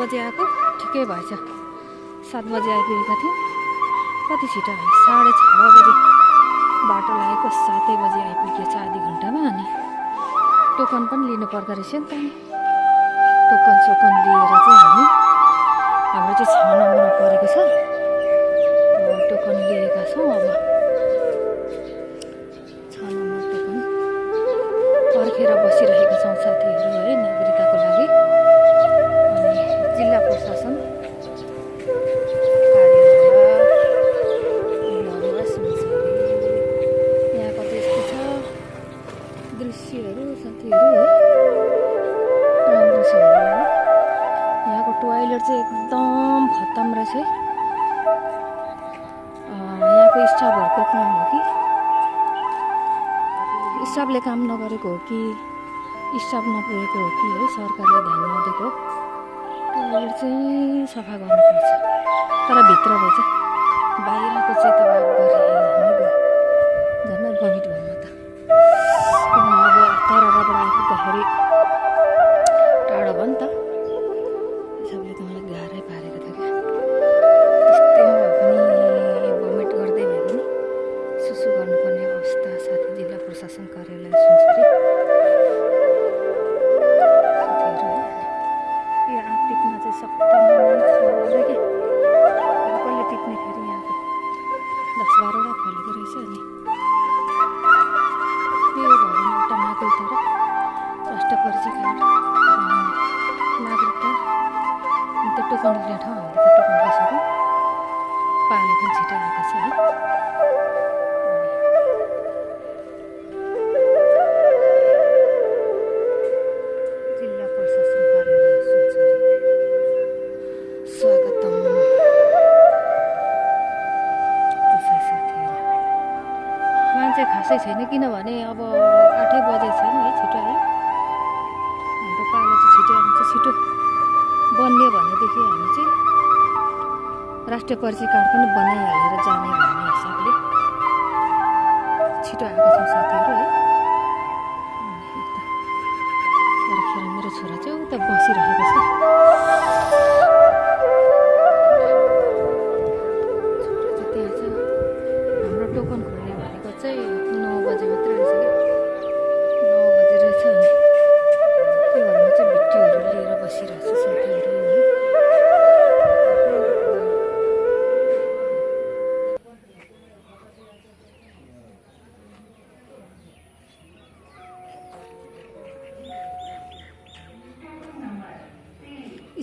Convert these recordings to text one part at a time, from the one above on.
बजे आएको ठिकै भएछ। 7 बजे आइपुगेका थियौँ। कति छिटो आयो, 6:30 बजे बाटो लागेको 7 बजे आइपुगेछ आधी घन्टामा। अनि टोकन पनि लिनु पर्दो रहेछ नि त। टोकन लिएर चाहिँ हाम्रो चाहिँ 6 नम्बरमा परेको छ। टोकन लिएका छौँ। अब 6 नम्बर टोकन पर्खेर बसिरहेका छौँ साथीहरू है, नागरिकताको लागि। अनि जिल्ला प्रशासन यहाँको चाहिँ यस्तो छ दृश्यहरू साथीहरू है, राम्रो छ। यहाँको टोयलेट चाहिँ एकदम खत्तम रहेछ है। यहाँको स्टाफहरूको काम हो कि स्टाफले काम नगरेको हो कि स्टाफ नपुगेको हो कि है, सरकारले ध्यान नदिएको। टोयलेट चाहिँ सफा गर्नुपर्छ। तर भित्र रहेछ, बाहिरको चाहिँ त झन् भमिट भयो म त। अब तरबाट आइपुग्दाखेरि टाढो भयो नि त, सबले त मलाई गाह्रै पारेको थियो क्या। त्यस्तैमा भए पनि भमिट गर्दै भए पनि सुसु गर्नुपर्ने अवस्था साथी। जिल्ला प्रशासन कार्यालय सुनसरी यो आँप टिप्न चाहिँ सप्ताह के कहिले टिप्ने फेरि। यहाँको 10-12वटा फलेको रहेछ। अनि यो भवन एउटा माकुल तर राष्ट्रिय परिचय कार्ड नागरिकता अनि त्यो टोकन लिने ठाउँ। हामीले त टोकन लिइसक्यौँ, पालो पनि छिटो आएको छ है। जिल्ला प्रशासन कार्यालय सुनसरी स्वागतम। मान्छे खासै छैन, किनभने अब 8 बजे छैन है, छिटो आयो। हाम्रो पालो चाहिँ छिटो आउँछ। छिटो बन्यो भनेदेखि हामी चाहिँ राष्ट्रिय परिचय कार्ड पनि बनाइहालेर जाने भन्ने हिसाबले छिटो आएको छौँ साथीहरू है। पर्खेर मेरो छोरा चाहिँ उता बसिरहेको छ। छोरा चाहिँ त्यहाँ छ। हाम्रो टोकन खोल्ने भनेको चाहिँ 9 बजे मात्रै रहेछ कि 9 बजे रहेछ। अनि त्यो भएर म चाहिँ भिडियोहरू लिएर बसिरहेको छु साथीहरू है।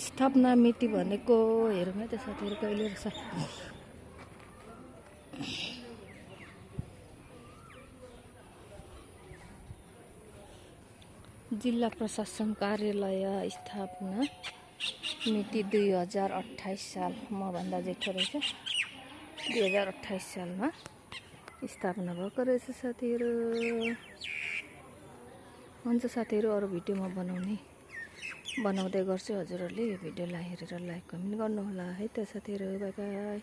स्थापना मिति भनेको हेरौँ है त साथीहरू कहिले रहेछ। जिल्ला प्रशासन कार्यालय स्थापना मिति 2028 साल, मभन्दा जेठो रहेछ। 2028 सालमा स्थापना भएको रहेछ साथीहरू। हुन्छ साथीहरू, अरू भिडियो म बनाउँदै गर्छु। हजुरहरूले यो भिडियोलाई हेरेर लाइक कमेन्ट गर्नुहोला है त साथीहरू। By by.